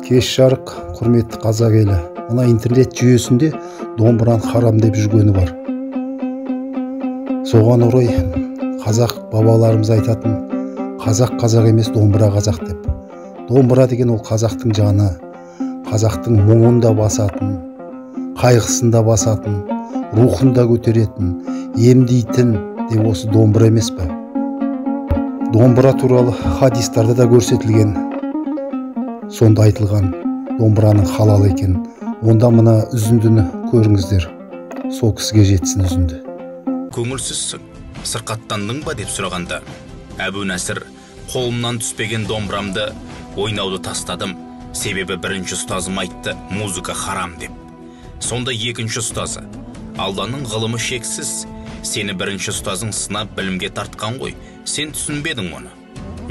Кеш жарық, құрметті қазақ елі. Мына интернет жүйесінде домбыраны харам деп жүргені бар. Соған орай қазақ бабаларымыз айтатын, қазақ қазақ емес, домбыра қазақ деп. Домбыра деген ол қазақтың жаны, қазақтың мұңын да басатын, қайғысын да басатын, рухын да көтеретін, емдейтін деп осы домбыра емес пе? Домбыра туралы хадистарда да көрсетілген. Сонда айтылған домбыраның халал екен. Онда мына үзіндіні көріңіздер. Сол кісіге жетсін үзінді. Көңілсізсің, сырқаттандың ба деп сұрағанда, Әбу Нәсір: қолымнан түспеген домбырамды ойнауды тастадым, себебі бірінші ұстазым айтты, музыка харам деп. Сонда екінші ұстазы: Алланың ғылымы шексіз, сені бірінші ұстазың сынап білімге тартқан ғой, сен түсінбедің оны.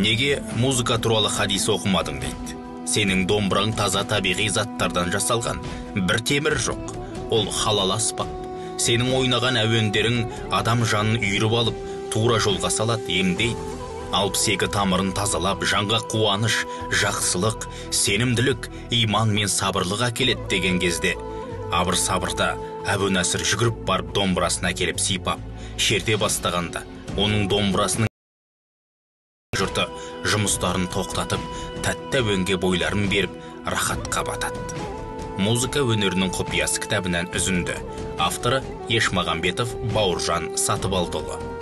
Неге музыка туралы хадис оқымадың дейді. Сенің домбыраң таза табиғи заттардан жасалған, бір темір жоқ, ол халал аспап. Сенің ойнаған әуендерің адам жанын үйіріп алып, тура жолға салады, емдейді. 62 тамырын тазалап, жанға қуаныш, жақсылық, сенімділік, иман мен сабырлық әкеледі деген кезде, абыр-сабырда Әбу Нәсір жүгіріп барып домбырасын әкеліп сипап, шерте бастағанда, оның домбырасының жұрты жұмыстарын тоқтатып, тәтті әуенге бойларын беріп, рахатқа батады. Музыка өнерінің құпиясы кітабынан үзінді. Авторы Ешмағамбетов Бауыржан Сатыбалдыұлы.